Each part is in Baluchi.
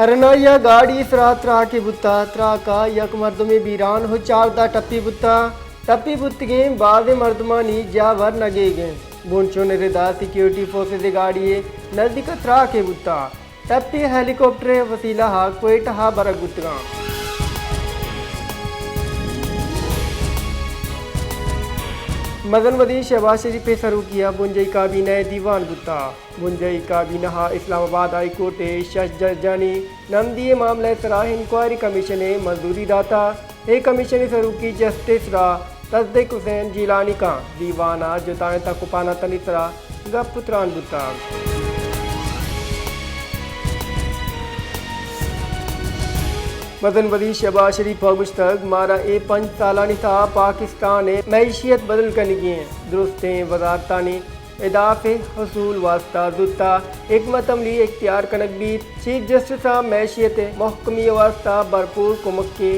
ارنائی ءَ گاڑی سرا تراکے بوتا، تراک ءَ یک مردمے بیران ءُ چاردہ ٹپی بوتا۔ ٹپی بوتگیں بازیں مردمانی جاور نہ گیگ انت۔ بنچون ءِ ردا سیکیورٹی فورسز ءِ گاڑی ءِ نزیک ءَ تراکے بوتا۔ ٹپی ہیلی کاپٹر ءِ وسیلہ ءَ کوئٹہ ءَ برگ بوتگاں۔ مزن وزیر شہباز شریف ءِ سروکی ءَ بنجاہی کابینہ ءِ دیوان بوتا۔ بنجاہی کابینہ ءَ اسلام آباد ہائی کورٹ ءِ شش ججانی نمدی ءِ معاملہ ءِ سرا انکوائری کمیشن ءَ منظوری داتا۔ اے کمیشن ءِ سروکی جسٹس را تصدیق حسین جیلانی کاں۔ دیوان ءَ جتائیں تک ءُ پہناتانی سرا گپ ءُ تران بوتگ۔ مزن وزیر شہباز شریف ءَ گوشتگ، مارا اے پنچ سالانی تہا پاکستان ءِ معیشت بدل کنگی انت۔ درستیں وزارتانی اہداف ءِ حصول واسطہ زوت ءَ حکمت عملی اختیار کنگ بیت۔ چیف جسٹس ءَ معیشت ءِ مھکمی ءِ واسطہ بھرپور کمک ءِ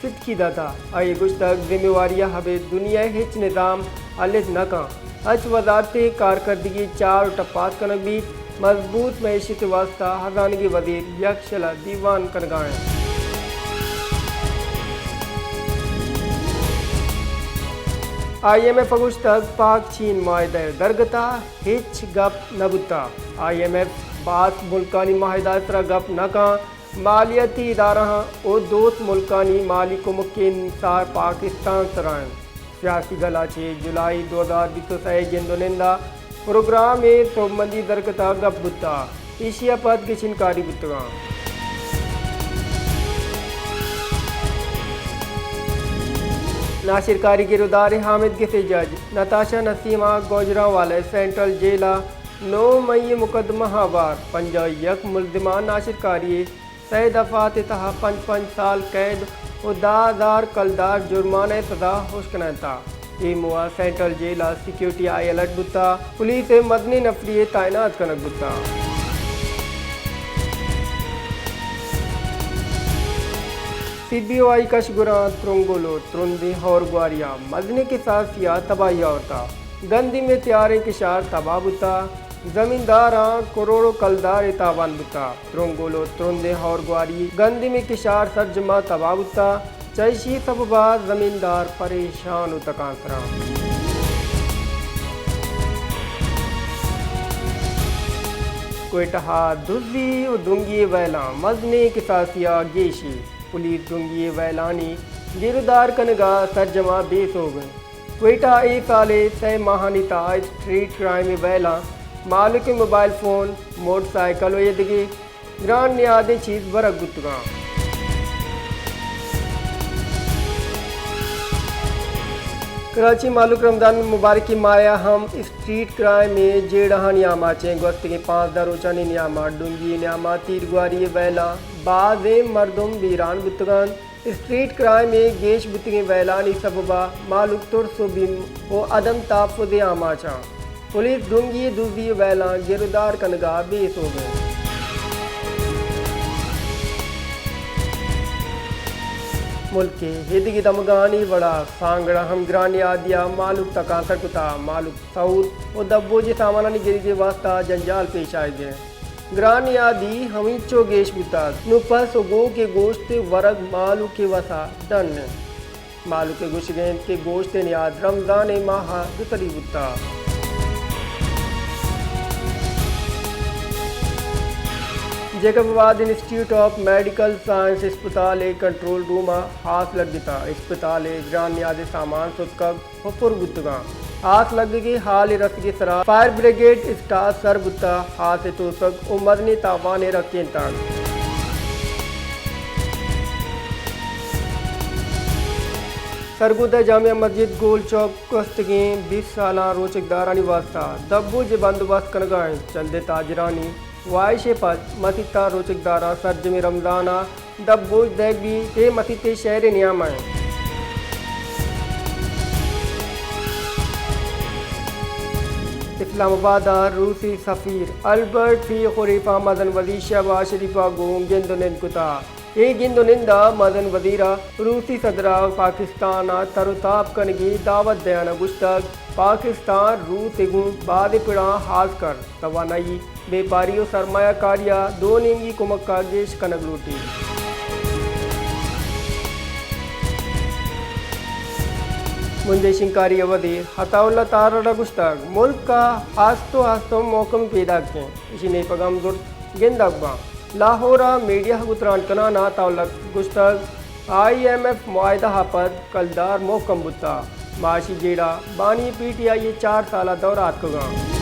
ستکی داتا۔ آئی ءَ گوشتگ، ذمہ واری ءَ ابید دنیا ءِ ہچ نظام ہلت نہ کن۔ ہرچ وزارتے کارکردگی چار ءُ ٹپاس کنگ بیت۔ مضبوط معیشت ءِ واسطہ ہزانگی وزیر یکشل ءَ دیوان کنگا انت۔ آئی ایم ایف ءَ گوشتگ، پاک چین معاہدہ ءِ درگت ءَ ہچ گپ نہ بوتا۔ آئی ایم ایف باز ملکانی معاہدہ ءِ سرا گپ نہ کن۔ مالیاتی ادارہاں ءُ دوست ملکانی مالی کمک ءِ انحصار پاکستان سرا انت۔ سیاسی گل ءَ چہ جولائی دو ہزار بیست ءُ سئے ءِ گند ءُ نند ءَ پروگرام ءِ سوبمندی درگت ءَ گپ بوتا۔ ایشی ءَ پد گچین کاری بوتگاں۔ ناشرکاری ءِ گرودار ءِ حامد گس ءِ جج نتاشا نسیم ءَ گوجرانوالہ ءِ سینٹرل جیل ءَ نو مئی ءِ مقدمہ ءَ ہوار۔ پنجاہ ءُ یک ملزماں ناشرکاری ءِ سئے دفعات ءِ تہا پنچ پنچ سال قید ءُ دہ ہزار کلدار جرمانہ ءِ سزا اشکنائینتا۔ اے موہ ءَ سینٹرل جیل ءَ سیکیورٹی ہائی الرٹ بوتا۔ پولیس ءِ مزنیں نفری ءِ تعینات کنگ بوتا۔ سی بی او آئی کشگراں ترنگل ءُ ترندیں ہورگواری ءَ مزنیں کساسی ءَ تباہی آورتا۔ گندم ءِ تیاریں کشار تباہ بوتا۔ زمینداراں کروڑ ءُ کلدار ءِ تاوان بوتا۔ ترنگل ءُ ترندیں ہورگواری گندم ءِ کشار سرجم ءَ تباہ بوتا۔ چہ ایشی سبب ءَ زمیندار پریشان ءُ تکانسراں۔ کوئٹہ ءَ دزی ءُ ڈنگی ءِ ویلاں مزنیں کساسی ءَ گیشی۔ پولیس ڈنگی ءِ ویلانی گرودار کنگ ءَ سرجم ءَ بے سوب انت۔ کوئٹہ ءَ اے سال ءِ سئے ماہانی تہا اسٹریٹ کرائم ءِ ویلاں مہلوک ءِ موبائل فون، موٹر سائیکل ءُ ایدگہ گران نیادیں چیز برگ بوتگاں۔ کراچی، مہلوک رمضان مبارک ءِ ماہ ءَ ہم اسٹریٹ کرائم ءِ جیڑہانی آماچ انت۔ گوستگیں پانزدہ روچانی نیام ءَ ڈنگی ءِ نیام ءَ تیرگواری ءِ ویلاں بازیں مردم بیران بوتگ انت۔ اسٹریٹ کرائم ءِ گیش بوتگیں ویلانی سبب ءَ مہلوک ترس ءُ بیم ءُ عدم تحفظ ءِ آماچ انت۔ پولیس ڈنگی ءِ دزی ءِ ویلاں گرودار کنگ ءَ بے سوب انت۔ ملک ءِ ایدگہ دمگانی وڑ ءَ سانگڑ ءَ ہم گران نیادی ءَ مہلوک تکانسر کتگ۔ مہلوک سہور ءُ دبوج ءِ سامانانی گرگ ءِ واستہ جنجال پیش آیگ ءَ انت۔ گران نیادی ہمینچو گیش بوتگ۔ نوں پس ءُ گوک ءِ گوشت ءِ ورگ مہلوک ءِ وس ءَ ڈن انت۔ مہلوک ءِ گوشگ انت کہ گوشت ءِ نیاد رمضان ءِ ماہ ءَ دوسری بوتگ۔ جیکب آباد انسٹیٹیوٹ آف میڈیکل سائنس اسپتال ءِ کنٹرول روم ءَ آس لگتگ۔ اسپتال ءِ گران نیادی سامان ستکگ ءُ پر بوتگاں۔ آس لگگ ءِ ہال ءِ رسگ ءِ سرا فائر بریگیڈ اسٹاف سر بوتگ، آس ءِ توسگ ءُ مزنیں تاوان ءِ رکینتگ۔ سرگودہ جامع مسجد گول چوک گوستگیں بیست سالاں روچگدارانی واستہ دبوج ءِ بندوبست کنگ ءَ انت۔ چندے تاجرانی واہش ءِ پد مسیت ءَ روچگداراں سرجمیں رمضان ءَ دپ بوج دئیگ بیت، اے مسیت ءِ شئیر ءِ نیام ءَ انت۔ اسلام آباد ءَ روسی سفیر البرٹ فیخوریف ءَ مزن وزیر شہباز شریف ءَ گوں گند ءُ نند کتگ۔ اے گند ءُ نند ءَ مزن وزیر ءَ روسی صدر ءَ پاکستان ءَ تر ءُ تاب کنگ ءِ دعوت دیان ءَ گوشتگ، پاکستان روس ءِ گوں باز پڑاں ہاس کر توانائی، بیپاری ءُ سرمایہ کاری ءَ دو نیمگی کمک ءَ گیش کنگ لوٹیت۔ بندیش انکاری ءِ وزیر عطا اللہ تارڑ ءَ گوشتگ، ملک ءَ ہست ءُ ہست ءُ محکم پیداک ایں، ایشی نیپگ ءَ ہم زرت گندگ باں۔ لاہور ءَ میڈیا ءَ گوں تران کنان ءَ عطا اللہ گوشتگ، آئی ایم ایف معاہدہ ءَ پد کلدار محکم بوتگ، معاشی جیڑہ بانی پی ٹی آئی ءِ چار سال ءِ دور ءَ آتکگ اَنت۔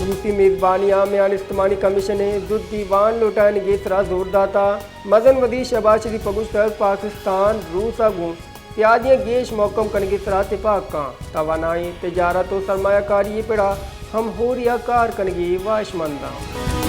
روسی میزبانی ءَ میان استمانی کمیشن ءِ زوت دیوان لوٹائینگ ءِ سرا زور داتگ۔ مزن وزیر شہباز شریف ءَ گوشتگ، پاکستان روس ءَ گوں سیادیاں گیش محکم کنگ ءِ سرا تپاک کنت، توانائی، تجارت ءُ سرمایہ کاری ءِ پڑ ءَ ہم ہوری ءَ کار کنگ ءِ واہشمند اِنت۔